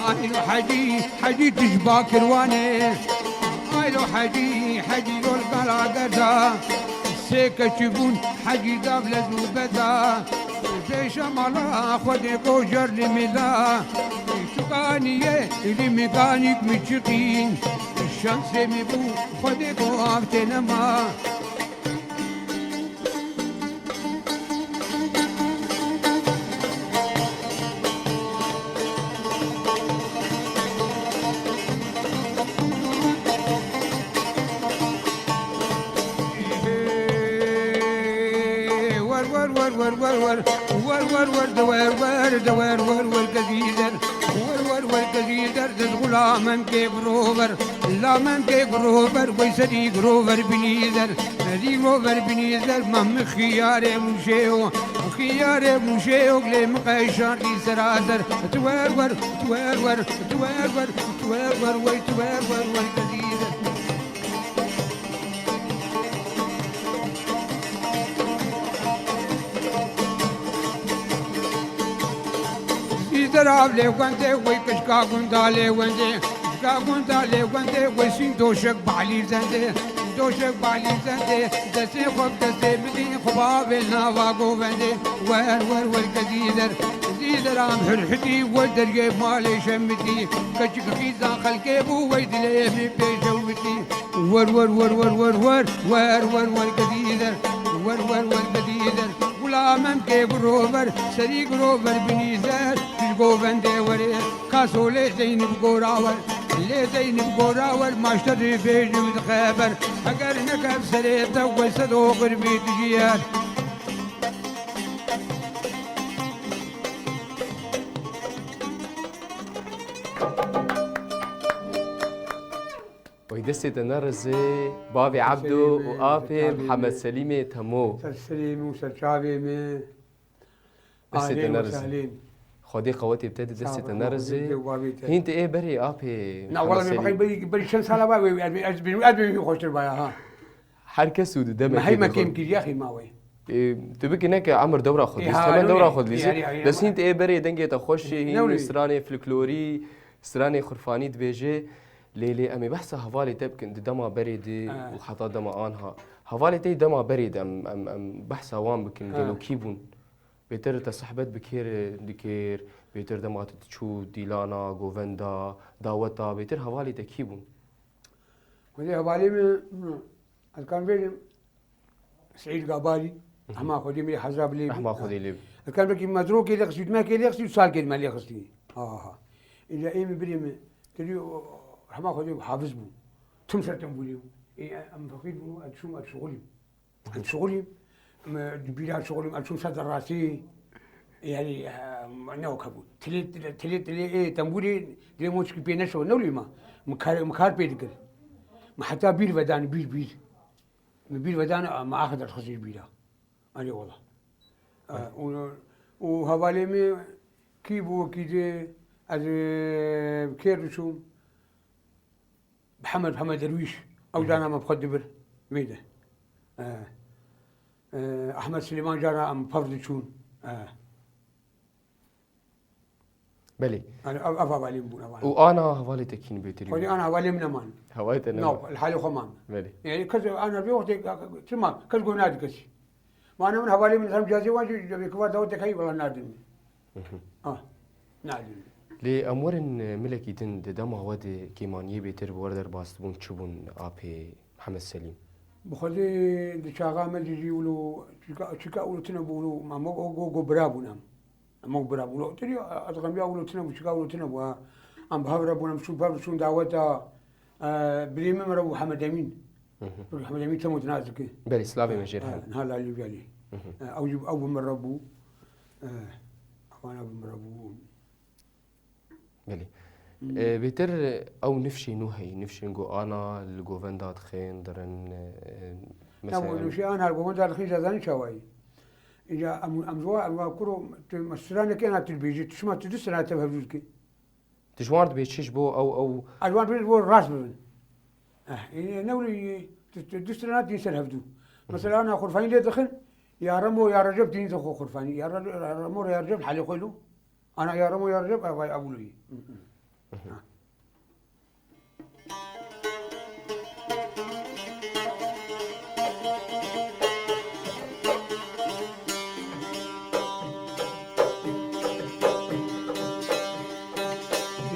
Ayno hecî, hecî tu ji bakirwanê. Ayno hecî, hecî yol gala gerda. Sê keçî bûn hecî dav lez û beda. Pêşa mala xwedê ko jer limîda. Çukaniyê limîkanîk mi çiqîn. Şansê mi bû xwedê ko av tê nema. Wer, wer, wer, wer, wer, wer. Wer, wer, wer, de wer, wer, de wer, wer, wer, kezî der. Wer, wer, wer, kezî der, de xulamen ke bro wer. Lamen ke gro wer, wey serî gro wer binî der. Serî gro wer binî der, ma min xiyarê mûşê yo. Xiyarê mûşê yo, lê min qey şandî sera ser. Tu wer wer, tu wer wer, tu wer wer, tu wer wer, wey tu wer wer, wer kezî der. Îzer av lê wendê, wey kişka gunda lê wendê. Kişka gunda lê wendê, wey sîn doşek balî zendê. Doşek balî zendê, destê xwe bi destê min dî, xwe bavê nava govendê. Wer, wer, wer kezî der. Deram hirhitî wer dergê malê şemitî. Keçik xîza xelkê bû wey dilê min pêşewitî. Wer wer wer wer wer wer wer wer wer gedî der. Wer wer wer gedî der. Gula memkê girover, serî girover binî zer. Pişt govendê werê, kaso lê Zeynib gora wer. Lê Zeynib gora wer, maşterî bêjim dixeber. Eger nekev serê te we sedo qirmî dijiyer. Wey destê te nerizê, bavê Ebdo û apê Mihemed Selîmê Temo. Ser serê min û ser çavê min. Destê te nerizê. Xwedê qewetê bide, destê te nerizê. Hîn te ê berê apê. Na, wala berî, berî çend sala ba, ez, ez, ez, ez, ez, xweştir baya, ha. Her kes û di demekê Me heyme kêm kiriya xî ma wê. E, tu bikî neke emir dewra xwe dîst, hemen dewra xwe dîst. Bes hîn te ê berê dengê te xweş e, hîn stranê folklorî, stranê xurfanî dibêje. Lê, lê em ê behsa hevalê te bikin di dema berê de û heta dema anha. Hevalê te dema berê de em, em, em behsa wan bikin, gelo kî bûn? Bêtir te sehbet bi kê re dikir, bêtir dema tu diçû dîlana, govenda, daweta, bêtir hevalê te kî bûn? Xwedê hevalê min, ez karim bêjim, Seîd Gabarî, rehma Xwedê min lê hezra bi lê bî. Rehma Xwedê lê bî. Ez karim belkî mezrokê lê xistî, dimekê lê xistî, salkê dime lê xistî. Ha, ha, ha. Îca ê min birê min, te dî, rehma Xwedê hafiz bû. Tim ser tembûlê bû. Ê, em feqîr bûn, ez çûm, ez şixulîm. Ez şixulîm, em, di bîra şixulîm, em çûn ser derasî, yanî, em, ne wek hebû. Tilê, tilê, tilê, tilê, ê, tembûrê, dilê moçkî pê neşo, ne wî ma. Min kar, min kar pê dikir. Min heta bîr vedan, bîr, bîr. Min bîr vedan, em axir derxist ji bîra. Erê wela. E, û, û hevalê min kî bû, kî dê, ez, e, kêr diçûm. Mihemed, Mihemed Derwîş, ew cana me bi xwe dibir vê de. E, e, Ahmed Silêman cara em bi pev diçûn. E. Belê. Yani ev, ev hevalên bûn, hevalên. Û ana hevalê te kîn bêtir? Xwedî ana hevalê min neman. Hevalê te neman. Na, li halê xwe man. Belê. Yani kes ana vê wextê çima kes guh nadî kesî. Mana min hevalê min hem cazê wan jî cevê kiva dawet heyî wela nadin. Ah, nadin. Lê em werin, e, milekî din di dema we de kêmaniyê bêtir bi we re derbas dibûn, çi bûn apê Mihemed Selîm? Bi Xwedê di çaxa me de jî wilo çika, çika wilo tune bû wilo, em wek, wek, wek bira bûn em. Em wek bira bûn. Wilo tune, ez xemiya wilo tune bû, çika wilo tune bû, ha. Em bi hev re bûn, em çûn pev, çûn daweta, e, birê min re bû Hemed Emîn. Hı hı. Wek Hemed Emîn Temo nas dike. Belê, silavê me jê re hebe. E, niha li Alî Viyalî. Hı hı. E, ew jî, ew bi min re bû. E, ewana bi min re bû. Belê. Hmm. E, bêtir ew nifşên nû heyî, nifşên ku ana li govenda dixên, dirin, e, mesela. Ew nifşê ana li govenda dixên, jî zanî çawa ye. Îca em, em ji wan, em wan kuro, tu me stranekê ana tu dibêjî, tu çima tu du strana tev hevdû dikî? Tu ji wan dibêjî çi ji bo ew, ew. Ez ji wan dibêjim ji bo rast bibin. Eh, e, ne wî, tu, tu du strana tîn ser hevdû. Hı hı. Mesela ana xurfanî lê dixin, ya Remo ya Recep tîn dixwe xurfanî. Ya Re-, Remo ya Recep halê xwe lo. Ana ya Remo ya Recep, ev ay abûlî.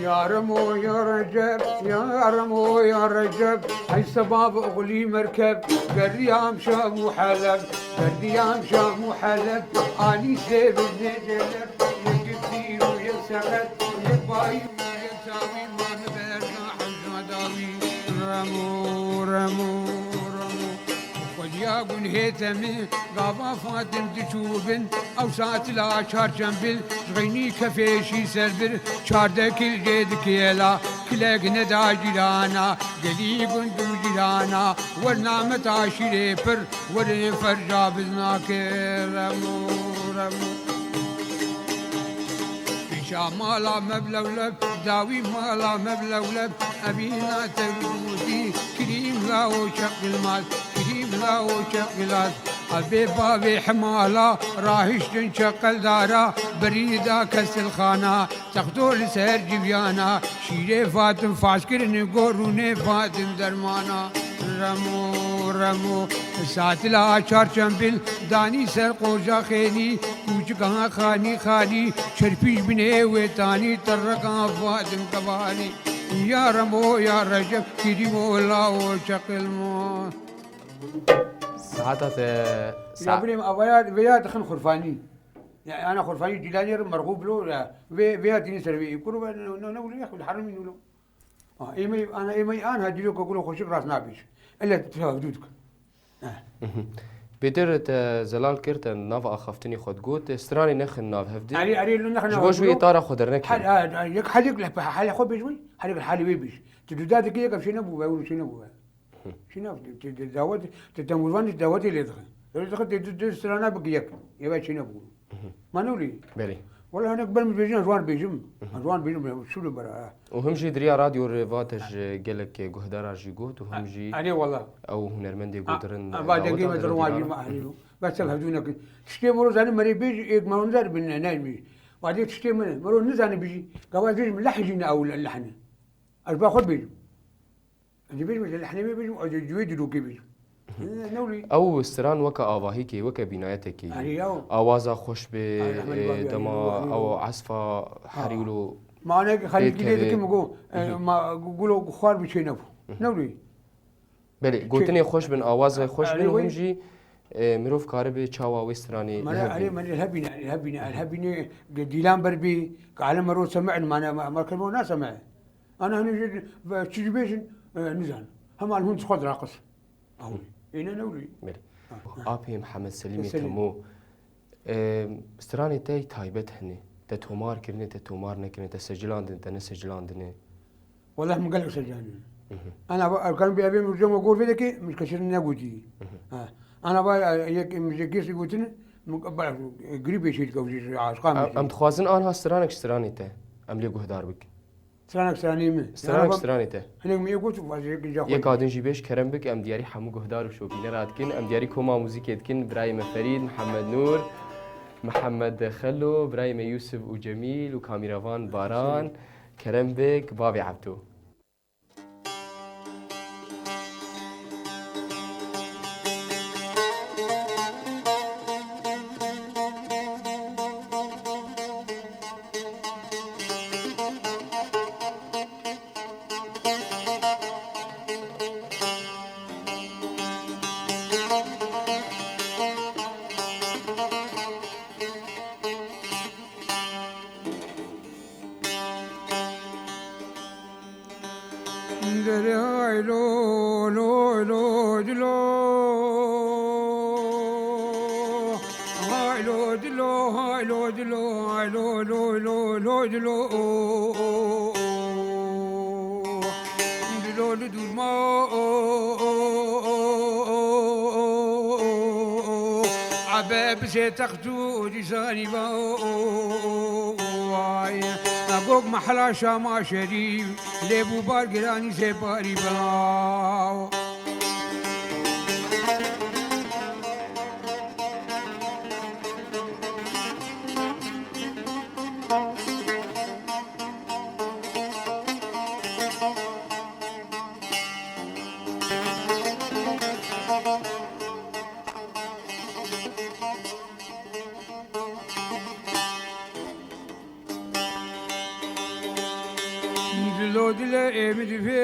Ya Remo ya Recep, ya Remo ya Recep, hey sebab oxlî merkeb, gerdiyam Şam û Heleb, gerdiyam Şam û Heleb, anî sê bi nêceleb. Yek pîr û yek seqet, yek bayî û yek sawî, mane berda hemşa dawî. Remo, Remo, Remo. Xwediya gunhê te min, gava Fatim diçûbin, ew satila çar çembil, ji xeynî kefê şî ser bir, çardeh kil jê dikêla, kilek neda cîrana, gelî gund û cîrana, werna me taşîrê pir, Werê ferca biznake remo, remo. Pêşa mala me bi lewleb, dawî mala me bi lewleb, evîna te bi gotî, kirîm la o çeqilmaz, kirîm la o çeqilaz. Evê bavê hemala, rahiştin çeqeldara, berî da kesilxana, texto li ser civiyana, şîrê Fatim faş kirin, gorûnê Fatim dermana. Remo, remo, satila çar çembil, danî ser qoca xênî, kûçikan xanî xanî, çerpîş binê wê tanî, terrekan vadin kevanî. Ya remo, ya recep, kirîmo, lawo, çeqilmo. Saeta te Ya sa- bilêm, avaya veya dixin xurfanî. Ya, ana xurfanî cîlanê re merxûb lo, ya, vê, veya tînî ser vê, kuru ve, ne, ne, ne, ne, ne, herimî nûlo. Ha, êmey, ana êmey an ha dîroka gulo xweşik rast nabêj. Ele tu hevdû dikin. Pêtir te zelal kir, te nava axaftinê xwe digot, stranê nexin nav hevdî. Erê, erê, li nexin Ji nav bo ji wî hevdî. Îtara xwe dernekevin. Hal, ha, ha, yek halek le, halê xwe bêj wî, halek halê wê bêj. Tu duda dikî yek ev şey nebû ve, ew şey nebû ve. Şînav, tu, tu, tu dawet, tu tengûzvan dawetê lê dixin. Lê dixin, tu, tu, tu strana bik yek. Êve çêne bû. Ma ne wî? Belê. Wala hinek ber min bêjin, ez wan bêjim. Ez wan bêjim, şûlê bera. Û him jî diriya radyo re va te ji gelek guhdara jî got û him jî Erê wala. Ew hunermendê A, gotirin, a, va dengê me dirin wan jî ma herî. Bes ev hevdû nekin. Tiştê mero zanî merê bêj, êk mero nizanî bin ne, neymiş. Va dê tiştê min, mero nizanî bijî. Gava ez bêjim, leh jî ne ew lehne. Ez ba xwe bêjim. Dibêjim, ji lehnê wê bêjim, ez ji wê dîrokê bêjim. Ne, ne wî? Ew stran weke avahîkê, weke bînayetekê ye. Erê, ew. Awaza xweş be, Ay, rehmet e, bavê, dema erê, ew. Ew esfa Ha. herî wilo Ma ne ki xelî pê gilê dikim, tevê. go, e, Hı hı. ma gu-, gulo xwar bi çê nebû. Hı hı. Ne wî? Belê, Çê- gotinê xweş bin, awazê xweş Erê bin, wê. hûn jî, e, mirov karibe çawa wê stranê Mane, lihevîn. erê, mane, hebîne, hebîne, hebîne, dîlan ber bî, ki alem mero seme'in, mane, ma, ma kemo na seme'. Ana hene jî, ve çi jî bêjin, e, nizan. Hema hûn xwe diraqis. Aw. Hı. Êne ne wî? Belê. Ha, ha. Apê Mihemed Selîmê Selîm. Temo, e, stranê te taybet hene. Te tomar kirine, te tomar nekirine, te secilandine, te nesecilandine. Wele min gelek secilandine. Hı hı. Ana va, erkan bi evê min cema gor vê deke, min kesin negotî. Hı hı. Ha. Ana va, e, yek min je gêsî gotin, min ba, grîpê çê dike, jî aşqa min Em, jî. em dixwazin anha stranek ji stranê te. Em lê guhdar bikin. Stranek stranê min. Stranek stranê te. Hinek min yê got, vaziyek ja xwe. Yek adin jî bêj, kerem bik, em diyarî hemû guhdar û şopînera dikin. Em diyarî koma muzîkê dikin, birayê me Ferîd, Mihemed Nûr, Mihemed Xelo, birayê me Yûsif û Cemîl û kamîravan Baran. Kerem bik, bavê Ebdo. Dere hay lo, lo, lo, dilo. Hay lo, dilo, hay lo, dilo, hay lo, lo, lo, lo, dilo. Dilo li dûr ma. Ebe bizê text û dîsanî ba. Gok mehla Şama Şerîf. Lê bû bar giranî sê parî bira. Dilo dile ê min divê.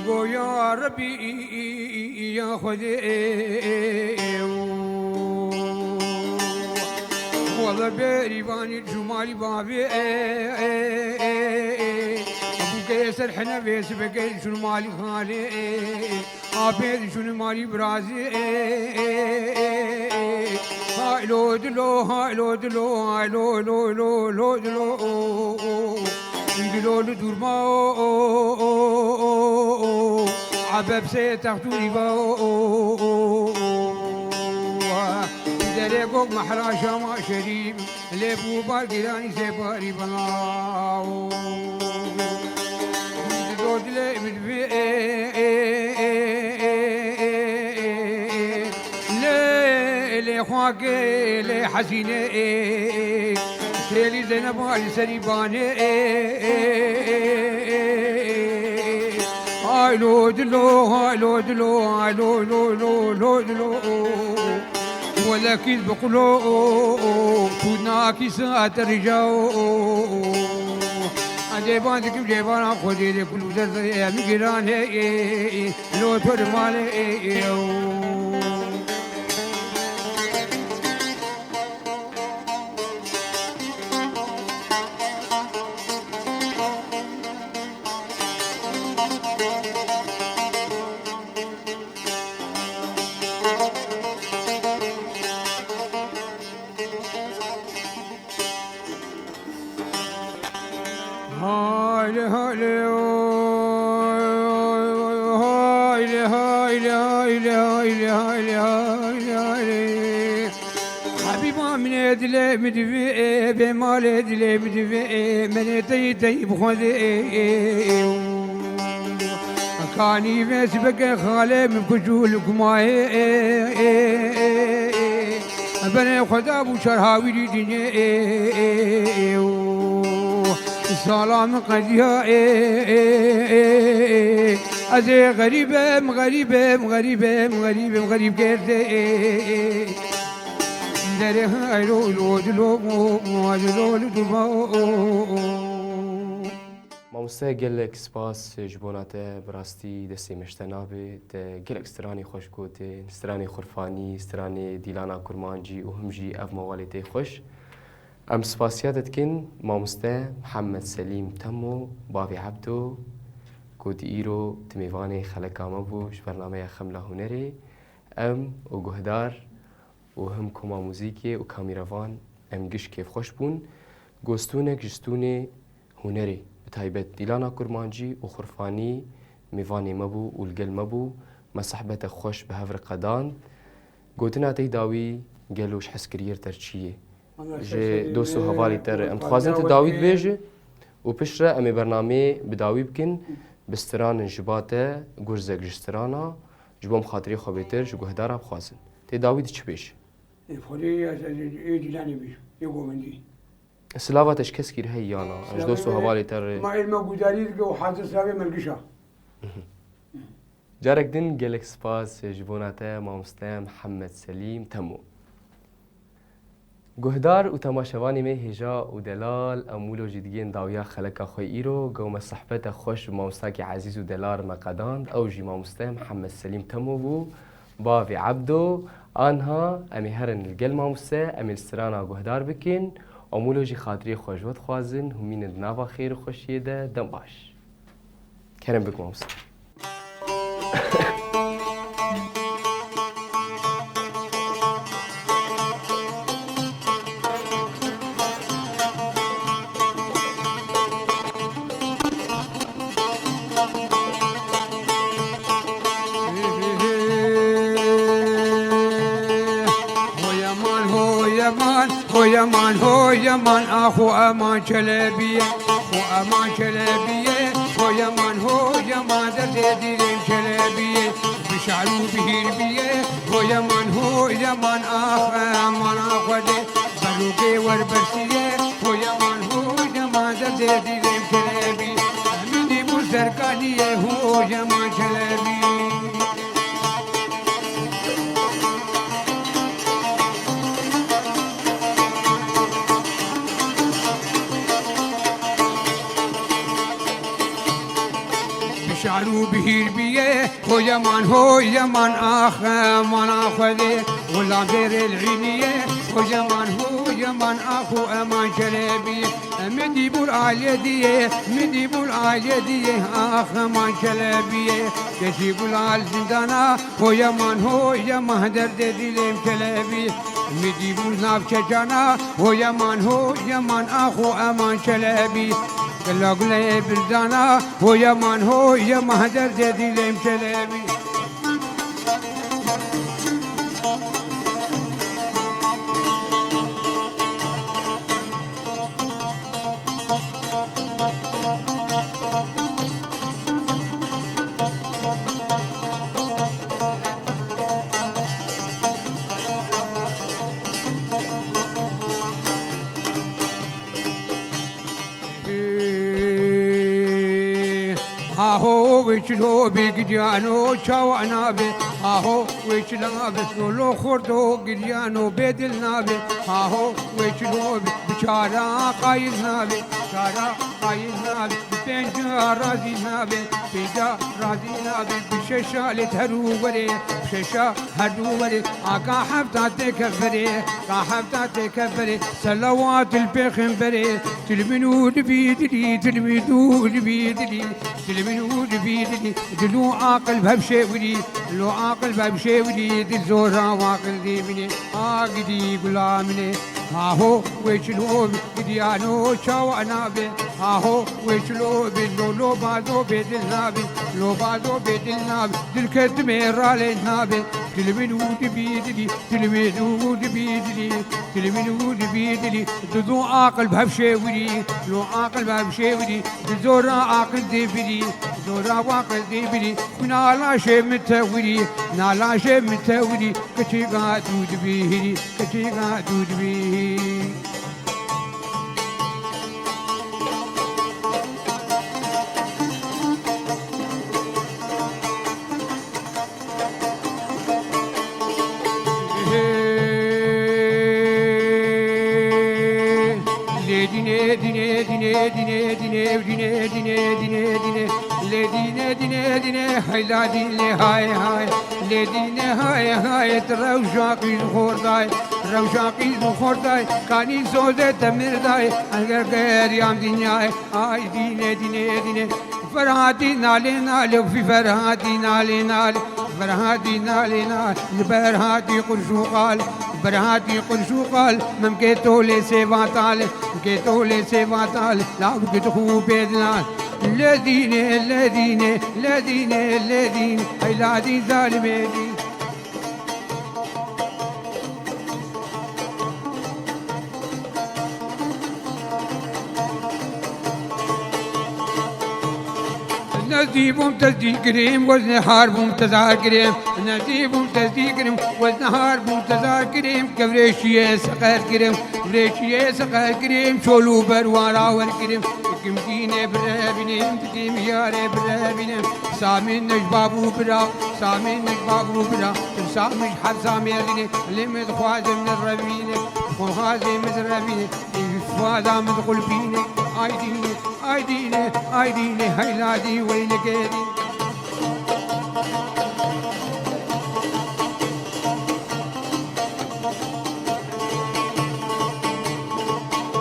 Go ya Rebî ya Xwedê. Wele berîvanî cumalî bavê. Bûkeye ser hene vê sibekê şûn malî xalê. Apê dişûnî malî birazî. Haylo dilo, haylo dilo, haylo lo lo lo dilo. Dilo li dûr ma. Ebeb sê textûrî ba. Derê gok mehra Şama Şerîf. Lê bû bar giranî sê parî belaw. Dilo dilê min divê. Lê, lê xwakê, lê hezînê. Hêlî Zeyneba li serî banê. Haylo dilo, haylo dilo, haylo lo lo lo dilo. Welekî bi qulo, tu nakî saet rîca. Edê ban dikim cêbana xwedê de kul û derdê em giran heye. Lo to di malê. Hayli, hayli, oy, hayli, hayli, hayli. Habîba min ê dilê min divê, bê malê dilê min divê, menê teyî teyî bixwedê. Kanî vê sibeke xalê min kucû lukmayê. Benê xweda bû şer hawîrî dinyê. Sala min qediya. Ez ê xerîb im, xerîb im, xerîb im, xerîb im, xerîb kerdê. Derê haylo lo dilo, dilo li duba. Mamoste, gelek spas ji bona te, bi rastî destê me ji te nabe. Te gelek stranê xweş gotin, stranê xurfanî, stranê dîlana kurmancî û him jî ev mewalê tê xweş. Em spasiya te dikin, mamoste Mihemed Selîm Temo, bavê Ebdo, ku di îro di mêvanê xeleka me bû ji bernameya Xemla Hunerê. Em û guhdar û him koma muzîkê û kamîrevan, em giş kêfxweş bûn. Gostûnek ji stûnê hunerê, bi taybet dîlana kurmancî û xurfanî mêvanê me bû û li gel me bû. Me sehbete xweş bi hev re qedand. Gotina te yî dawî gelo ji hezkiriyê te re çi ye? Ji dost û hevalê te re em dixwazin tu dawî dibêje û piştre em ê bernameyê bi dawî bikin bi stranin ji ba te, gurzek ji strana, ji bo em xatirê xwe bêtir ji guhdara bixwazin. Tê dawî di çi bêje? Ê Xwedê, ez, ez ê dîlanê bêjim, ê govendî. Silava te ji keskî re heye ya na? Ji dost û hevalê te re. Ma êr me guhdarî dike û hazir silavê me li giş a. Carek din gelek spas ji bona te, mamoste Mihemed Selîm Temo. Guhdar û temaşevanê me hêja û delal, em wilo jî digihên dawiya xeleka xwe îro. Go me sehbete xweş bi mamostakî ezîz û delal me qedand. Ew jî mamoste Mihemed Selîm Temo bû, bavê Ebdo. Anha em ê herin li gel mamoste, em ê li strana guhdar bikin. Em wilo jî xatirê xwe ji we dixwazin, hûmînin di nava xêr û xweşiyê de. Dem baş. Kerem bik mamoste. Hoyaman, hoyaman, hoyaman, hoyaman, axo eman çelebiye, axo eman çelebiye, hoyaman, hoyaman, derdê dilên çelebiye, bi şar û bihîr biye, hoyaman, hoyaman, ax eman, axwedê, berokê wer bersiye, hoyaman, hoyaman, derdê dilên çelebiye, min dî bû serkaniye, hoyaman çelebiye. Bi şar û bihîr biye, hoyaman, hoyaman, ax, eman, axwedê, xulam bêrê li hîniye, hoyaman, hoyaman, ax û eman çelebiye. Min dî bûr aliyê diyê, min dî bûr aliyê diyê, ax eman çelebiye. Keçî gula li zindana, hoyaman, hoyaman, derdê dilêm çelebî. Min dî bûr navçe cana, hoyaman, hoyaman, ax û eman çelebî. Gula gulê bildana, hoyaman, hoyaman, derdê dilêm çelebî. Aho wê çilo bê gidiyano çawa nabe. Aho wê çila be lolo xordo gidiyano bêdil nabe. Aho wê çilo bê bi çara qayil nabe. Çara qayil nabe, bi pênca razî nabe. Pênca razî nabe, bi şeşa lê her û werê. Bi şeşa her û werê. Aka hefta têke verê. Ka hefta têke verê. Selawat il pêxemberê. Tilmin û dibî dilî, tilmin û dibî dilî, tilmin û dibî dilî, dil û aqil bevşê wirî, dil û aqil bevşê wirî, dil zora waqil dê binê, a gidî gula min ê. Aho wê çilo bi gidiyano çawa nabe. Aho wê çilo bi lo, lo bazo bê dil nabe, lo bazo bê dil nabe, dil ketime ralê nabe, dil min û dibî dilî, Tilmîd û dibî dilî, tilmîd û dibî dilî, didu aqil bevşê wirî, lo aqil bevşê wirî, di zora aqil dê birî, zora waqil dê birî, xwîna laşê min te wirî, na laşê min te wirî, kiçîka dû dibî hîrî, kiçîka dû dibî hîrî. Lê dîne, dîne, dîne, dîne, dîne, dîne, dîne, dîne, dîne. Lê dîne, dîne, dîne, heyla dîne, hay, hay. Lê dîne, hay, hay, tu rewşa qîz xorday, rewşa qîz xorday. Kanî soze te mirday, eger geriyam dinyay. Ay dîne, dîne, dîne. Ferhatî nalê nalê, fî Ferhatî nalê nalê, Ferhatî nalê nalê, li Berhatî qurş û qal, Berhatî qurş û qal, memkê tolê sêva talê, memkê tolê sêva talê, law gid xû bêdinal. Lê dînê, lê dînê, lê dînê, lê dînê, heyladî zalimê dîn. Nezdî bûm tezdî kirim, wezne har bûm tezar kirim. Nezdî bûm tezdî kirim, wezne har bûm tezar kirim. Kevrêşiyê seqer kirim, kevrêşiyê seqer kirim. Çol û berwara wer kirim. Dikim dînê birevînim, dikim yarê birevînim. Samî nej bav û bira, Samî nej bav û bira. Samî her Samî rîne, lê min dixwazim nirevîne. Xwazê min revîne, îfada min qulbîne. Ay dîne, ay dîne, ay dîne, heyladî weynekê dî.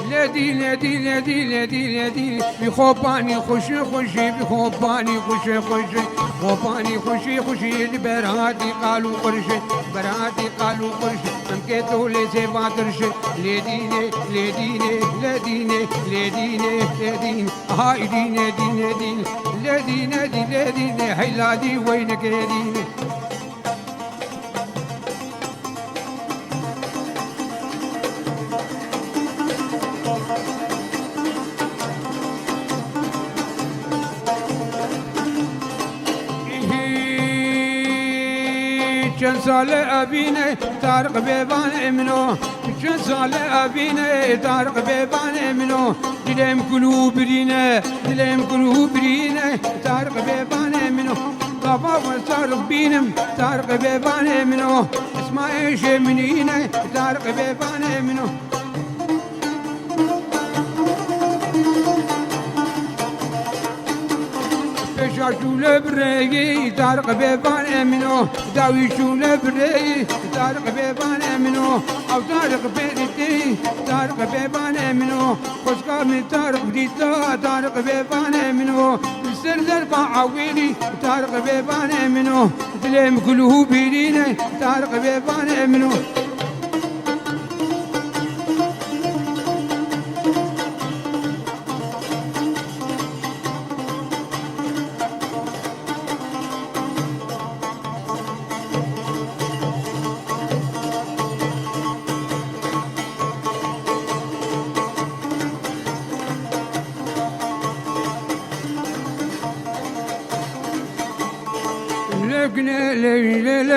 Lê dî, lê dî, lê dî, lê dî, lê dî, lê dî. Bi xopanî xuşî, xuşî, bi xopanî xuşî, xuşî. Xopanî xuşî, xuşî, li Berhatî qal û qurşî, Berhatî qal û qurşî. Em kê tolê sêva tirşî. Lê dî, lê, lê dî, lê, lê dî, lê, lê dî, lê, lê dî. Hay dîne, dîne, dîne. Lê dîne, dî, lê dîne. Heyla dî, weynekê dîne. Çend sale evîne Tarq bêvanê min o. Çend sale evîne Tarq bêvanê min o. Dilê min kulû birîne, dilê min kulû birîne, Tarq bêvanê min o. Gava we Tarq bînim, Tarq bêvanê min o. Esma êşê min îne, Tarq bêvanê min o. Pêşa şûle birêyî, Tarq bêvanê min o. Dawî şûle birêyî, Tarq bêvanê min o. Ew Tarq bêrîtî, Tarq bêvanê min o. Xwezka min Tarq dîta, Tarq bêvanê min o. Li ser derba ewêlî, Tarq bêvanê min o. Dilê min kulû bîrîne, Tarq bêvanê min o.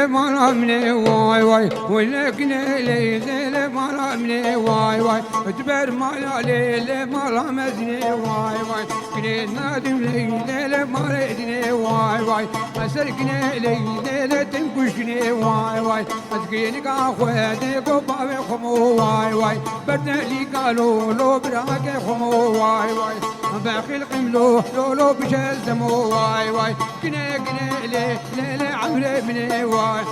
Mala min ê way way, wile gine lê lê lê mala min ê way way. Diber mala lê lê mala mezin ê way way. Gine nadim lê lê lê mala din ê way way. Eser gine lê lê lê tim kuş gine way way. Ez gine ka xwe de go bavê xwe mo way way. Berde lî galo lo birake xwe mo way way. Bexil qim lo lo lo bişel demo way way. Gine gine lê lê lê emrê min ê way.